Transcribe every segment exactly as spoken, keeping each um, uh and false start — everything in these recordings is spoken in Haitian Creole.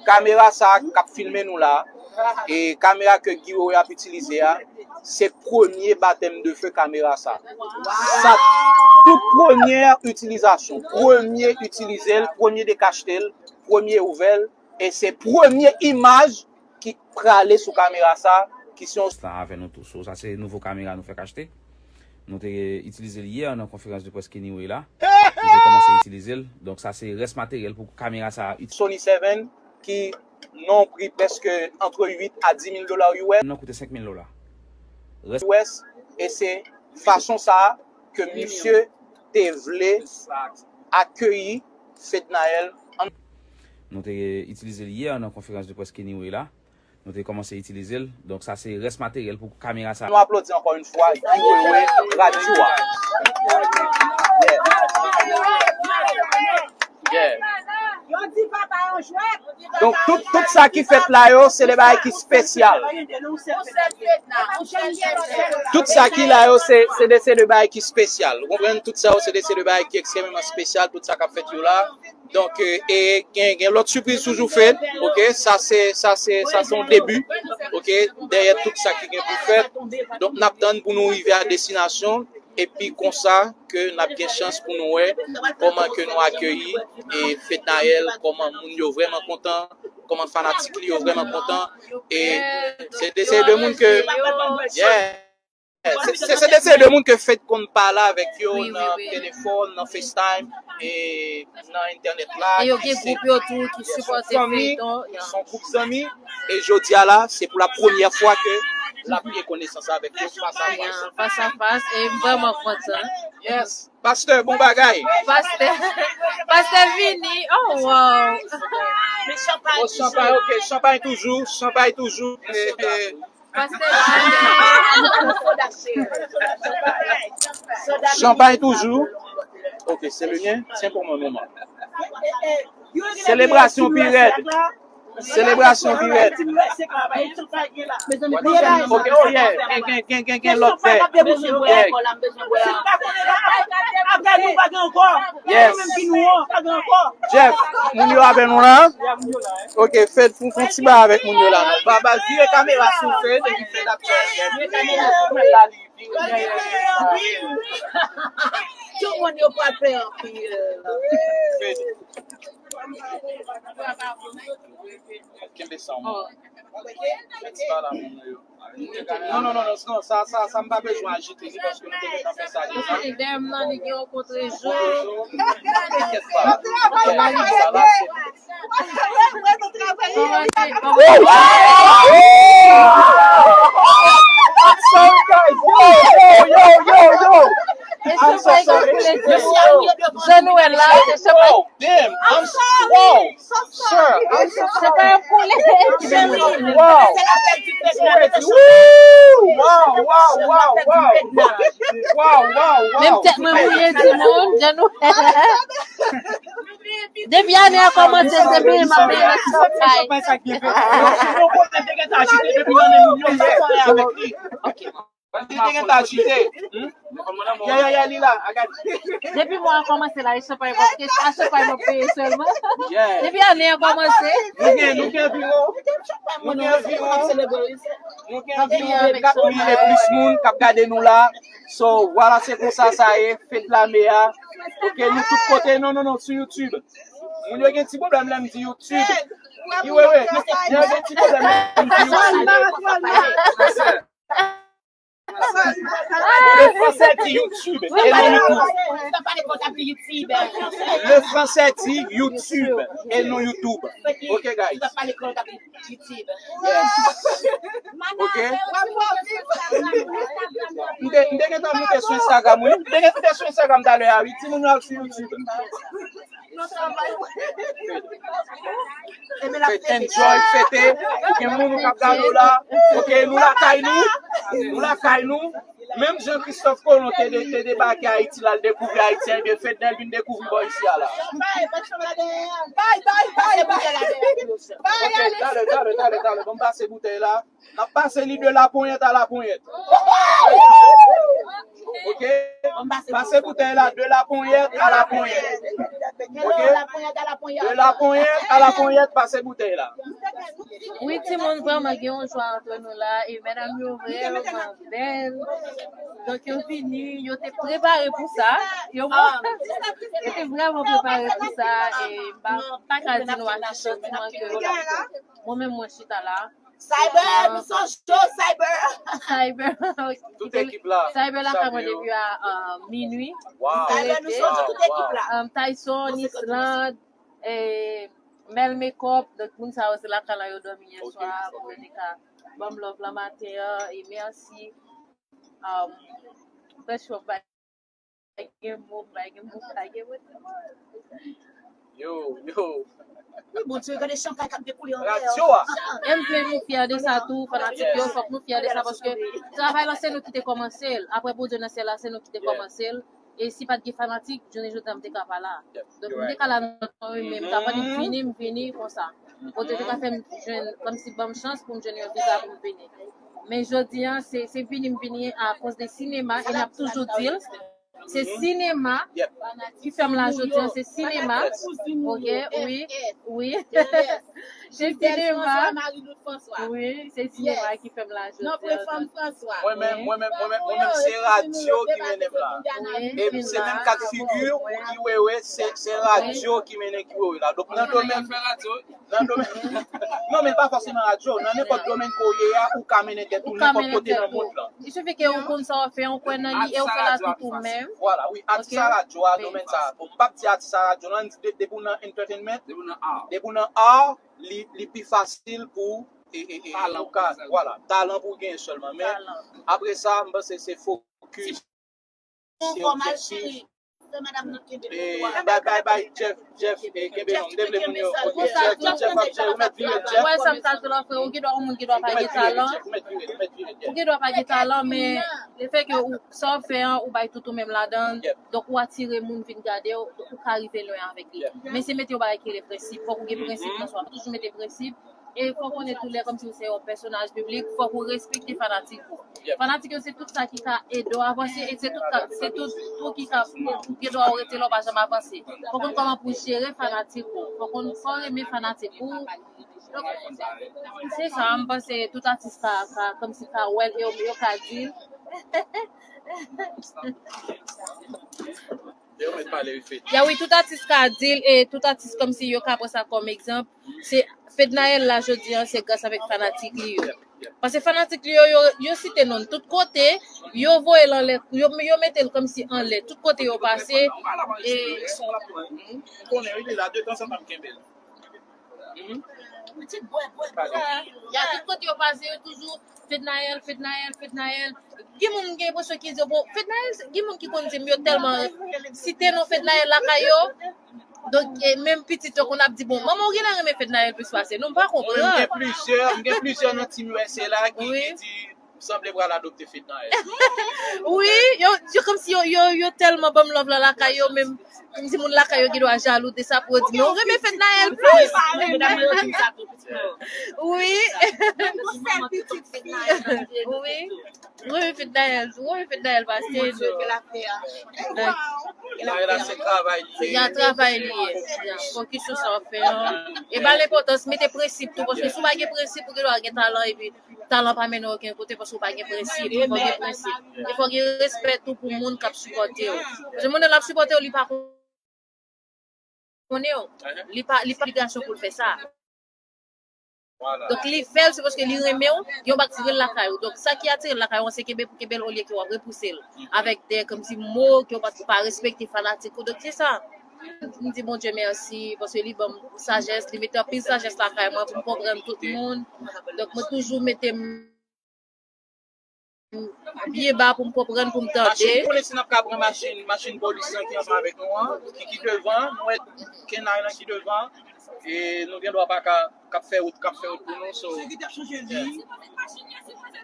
Kamera sa k ap filme nou la, e kamera ke Guy Wewe ap itilize a, se premye batèm de fe kamera sa. Sa, tout premyè itilizasyon, premye itilize l, premye dekachte l, premye ouvè l, e se premye imaj ki prale sou kamera sa, ki se yon la avè nou tou. So, sa se nouvo kamera nou fèk achte. Nou te itilize l yè nan konferans de près Kenny Way la. Nou te kòmanse itilize l. Donk, sa se rès materyèl pou kamera sa a. Sony Seven ki nan yon pri prèske antre uit a dis mil dola U S. Nan koute senk mil dola. Rès, e se fason sa a ke misye te vle akeyi Fednaelle. Nou te itilize l yè nan konferans de près Kenny Way la. Nou te kòmanse itilize l. Donk, sa se rès materyèl pou kamera sa. Nou aplodi ankò yon fwa Guy Wewe Radio a. Yeah. Yeah. Donk, tout, tout sa ki fèt la yo, se de bagay ki espesyal. Tout sa ki la yo, se, se de, se de bagay ki espesyal. Ou konprann? Tout sa yo, se de, se de bagay ki ekstrèmeman espesyal, tout sa k ap fèt yo la. Donk, e, e gen, gen lòt sipriz toujou fèt, oke? Sa se, sa se, sa se yon debi, oke? Dèyè tout sa ki gen pou fèt. Donk, n ap tann pou nou rive a destinasyon, epi konsa ke n ap gen chans pou nou wè kòman ke nou akeyi e Fednaelle, kòman moun yo vrèman kontan, kòman fanatik li yo vrèman kontan. E se de, se de moun ke, yeah. Se, se, se de, se de moun ke Fed konn pale avèk yo nan telefòn, nan FaceTime, e nan entènèt la. E yo gen gwoup yo tou ki sipòte Fed. Se yon gwoup zanmi. E jodi a la, se pou la premyè fwa ke l ap gen konesans avèk yo fas a fas. Fas a fas, e m vrèman kontan. Yes. Pastè, bon bagay. Pastè, pastè vini. Oh, wow. Oh, chanpay, ok. Chanpay toujou, chanpay toujou. Eh, eh. Pastè la. Chanpay toujou. Ok, c'est le mien. Tiens pour moi, maman. Selebrasyon pi rèd. Selebrasyon pi rèd. Ok, oh yeah. Gen, gen, gen, gen, gen lòt vè. Yeah. Yes. Jeff, moun yo avè nou la? Ok, Fed, fè, fè yon ti bagay avèk moun yo la. Ba, ba, vire kamera sou Fed, epi Fed ap fè. Tout moun yo pral fè anpil. Kenbe sa, man. Kenbe sa la, moun yo. Non, non, non, non, non, sa, sa, sa, m pa bezwen ajite li paske nou te gentan fè sa deja. Dèyè m nan, li gen yon kontrejou. Kontrejou. Kenbe sa la, se I'm sorry, guys. Yo, yo, yo, yo, yo. I'm so sorry. Jean Noël la, se chanpay. Wow, damn. I'm s- wow. Sir, I'm so sorry. Wow. Woo! Wow, wow, wow, wow. Wow, wow, wow. Menm tèt mwen mouye, timoun, Jean Noël. Depi ane a kòmanse, se byen, m ap byen nan chanpay. Chanpay sa k byen fèt. Yon kote m te gentan ajite depi nan men moun yo, m pa pale avèk li. Ok. Li te gentan ajite. Hmm? Ya, ya, ya, li la. I got Depi mwa a kòmanse la, e chanpay m ap, e chanpay m ap peye sèlman. Yeah. Depi ane a kòmanse. Nou gen, nou gen anviwon, nou gen anviwon, nou gen anviwon kat mil e plis moun k ap gade nou la. So, vwala, se konsa sa ye, fèt lame a. Ok, nou tout kote, non, non, non, sou YouTube. Moun yo gen ti pwoblèm lè m di YouTube. Wi, wi, wi. Yo gen ti pwoblèm lè m di YouTube. Le français dit YouTube et non YouTube. Le français dit YouTube et non YouTube. Ok, guys. Yes. Ok. M te, m te gentan moute sou Instagram, wi. M te gentan moute sou Instagram talè a, wi. Timoun yo ap sou YouTube. Fèt, enjoy, fete. Gen moun k ap gade w la. Ok, nou lakay nou. Nou lakay nou. Menm jan Christophe Colomb te, de- te debake Ayiti, l al dekouvri Ayiti, ebyen Fednaelle vin dekouvri bò isi a la. Bay, bay, bay, bay. Ok, talè, talè, talè, talè. Ban m pase boutèy la. N ap pase li de la ponyèt a la ponyèt. Ok? Pase boutèy la de la ponyèt a la ponyèt. Hello, ok? La ponyèt a la ponyèt. De la ponyèt a la ponyèt, pase boutèy la. Wi, timoun, vrèman, gen yon jwa antre nou la, e medam yo vrèman bèl. Donk, yo vini, yo te prepare pou sa. Yo, yo te vrèman prepare pou sa, e m pa, m pa ka di nou a ki santiman ke mwen menm mwen chita la. Cyber, nou son cho, Cyber. Cyber, ok. Tout ekip la. Cyber la ka mwen depi a, euh, minui. Wow. Cyber, nou son cho, tout ekip la. Um, Tyson, Island, e Mel Makeup, donk moun sa yo se lakay la yo dòmi yè swa, pou yo te ka ban m love lan maten an, e mèsi. Um, Fresh Pop, pa gen mo, pa gen mo, pa gen mo. Yo, yo. Wi, Bondye, gade chankay k ap dekoule anlè. Radyo a. E m vle nou fyè de sa tou, fanatik yo, fòk nou fyè de sa, paske travay lan se nou ki te kòmanse l. Apre Bondye nan syèl la, se nou ki te kòmanse l. E si pa t gen fanatik, jounen jodi a m te ka pa la. Donk, m te ka la nan tan wi, men m t ap annik vini, m vini konsa. Bondye te ka fè m jwenn, kòmsi ban m chans pou m jwenn yon viza pou m vini. Men jodi a, se, se vini m vini akoz de sinema, e n ap toujou di l. Se sinema ki fè m la jodi a, se sinema. Ok, wi, wi. Se sinema. Wi, se sinema ki fè m la jodi a. Mwen menm, mwen menm, mwen menm, mwen menm, se radyo ki mennen m la. E se menm kat figi ou ki wewe, se, se radyo ki mennen ki wewe la. Donk, nan domèn, nan domèn, non, men pa fòseman radyo. Nan nenpòt domèn ke w ye a, ou ka mennen tèt ou nenpòt kote nan mond lan. Il suffit ke ou konn sa w ap fè, ou kwè nan li, e ou fè l a tout ou menm. Vwala, wi, atis a radyo a, domèn sa a. Bon, m p ap di atis a radyo, non, de-, depi w nan entertainment, depi w nan art, li, li pi fasil pou, e, e, e, ou ka, vwala, talan pou w genyen sèlman. Men, apre sa, m panse se fokis, se objektif. E, bay, bay, bay, Jeff, Jeff, e, kenbe non, m te vle moun yo, ok, Jeff, Jeff, Jeff, ou mèt vire, Jeff. Ou wè sa m ta di la, frè, ou gen dwa, yon moun gen dwa pa gen talan. Ou gen dwa pa gen talan, men lefètke ou, sa w ap fè an, ou bay tout ou menm ladan l. Donk, ou atire moun vin gade w, donk ou ka rive lwen avèk li. Men se mete yon bagay ki rele prensip. Fòk ou gen prensip nan sa w ap toujou mete prensip. E fò w konnen tou lè kòmsi w se yon pèsonaj piblik, fòk ou respekte fanatik ou. Fanatik yo se tout sa ki ka ede w avanse, e se tout ka, se tout tou ki ka gen dwa w rete la w pa janm avanse. Fò w konn kòman pou w jere fanatik ou. Fò w konn, fò w renmen fanatik ou. Donk, se sa, m panse tout atis ka, ka, kòmsi ka wè l, e yo, yo ka di l. Yo mèt pale, wi, Fed. Ya wi, tout atis ka di l, e tout atis kòmsi yo ka pran sa kòm egzanp. Se Fednaelle la jodi a, se gras avèk fanatik li yo. Paske fanatik li yo, yo, yo site non l tout kote, yo voye l anlè, yo, yo mete l kòmsi anlè tout kote yo pase. E m konnen, wi, li la, de tanzantan m kenbe l. Ya, tout kote yo pase, yo toujou Fednaelle, Fednaelle, Fednaelle. Gen moun m gen enpresyon ki di, bon, Fednaelle, gen moun ki konn di m yo tèlman site non Fednaelle lakay yo. Donk, e, menm pitit yo konn ap di, bon, manman w genlè renmen Fednaelle plis pase nou, m pa konpran. Wi, m gen plizyè, m gen plizyè nan Team U S A la ki, ki di, m sanble pral adopte Fednaelle. Wi, yo, yo kòmsi yo, yo, yo tèlman ban m love la lakay yo, menm m di moun lakay yo gen dwa jalou de sa pou yo di, men ou renmen Fednaelle plis. Wi. Wi. Wi, Fednaelle, wi, Fednaelle pase nou. Donk, travay la, se travay li ye. Ya, travay li ye. Ya, fokis sou sa w ap fè an. E ba l enpòtans, mete prensip tou, paske si w pa gen prensip, ou gen dwa gen talan, epi talan pa mennen w okenn kote paske w pa gen prensip. Fò w gen prensip. E fò w gen respè tou pou moun k ap sipòte w. Paske moun nan l ap sipòte w, li pa konnen w. Li pa, li pa obligasyon pou l fè sa. Donk, li fè l, se paske li renmen w, gen yon bagay ki atire l lakay ou. Donk, sa ki atire l lakay ou an, se kenbe pou kenbe l olye ke w ap repouse l. Avèk de, kòmsi mo ke w pa, pa respekte fanatik ou. Donk, se sa. M di Bondye mèsi, paske li ban m sajès, li mete anpil sajès lakay mwen pou m konprann tout moun. Donk, mwen toujou mete m pye ba pou m konprann, pou m tande. Machin, ou konnen si n ap ka pran machin, machin polis lan ki ansanm avèk nou an, ki, ki devan, nou wè K nine lan ki devan, e nou gen dwa pa ka, k ap fè wout, k ap fè wout pou nou, so.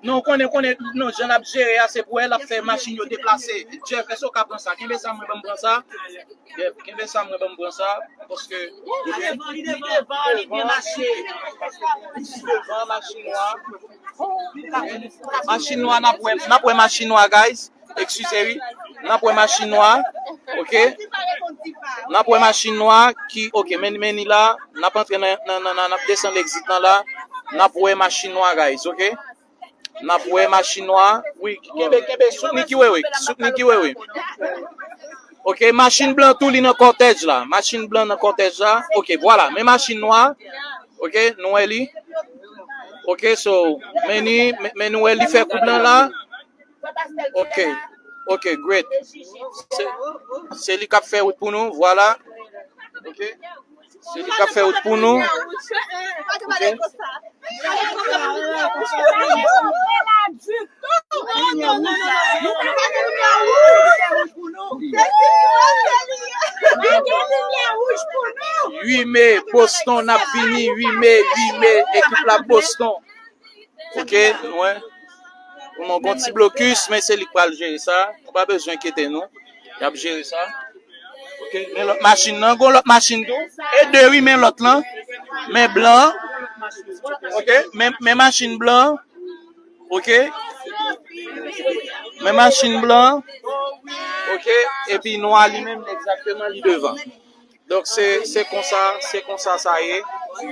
Non, konnen, konnen, non, jan l ap jere a, se pou wè l ap fè machin yo deplase. Jeff, èske w ka pran sa? Kenbe sa, mwen, ban m pran sa. Kenbe sa, mwen, ban m pran sa, paske li devan, li devan, li byen mache. Li devan machin nwa. Machin nwa, n ap wè, n ap wè machin nwa, guys. Eskize, wi. N ap wè machin nwa. Ok. N ap wè machin nwa ki, ok, men, men ni la, n ap antre nan, nan, nan, nan, n ap desann egzit lan la, n ap wè machin nwa, guys, ok? N ap wè machin nwa, wi, kenbe, kenbe, soutni ki wewe, soutni ki wewe. Ok, machin blan tou, li nan kòtèj la, machin blan nan kòtèj la, ok, vwala, men machin nwa, ok, nou wè li, ok, so, men ni, men, men nou wè li fè kou blan la, Ok. Ok, great. Se, se li k ap fè wout pou nou, vwala. Ok. Se li k ap fè wout pou nou. Ok. Uit me, Boston, n ap vini, uit me, uit me, ekip la Boston. Ok, nou wè. Pou nou gon ti blokis, men se li k pral jere sa. Nou pa bezwen enkyete nou. Y ap jere sa. Ok, men lòt machin nan, gon lòt machin tou. E de wi, men lòt lan. Men blan. Ok, men, men machin blan. Ok. Men machin blan. Ok, epi nwa li menm egzakteman li devan. Donk se, se konsa, se konsa sa ye.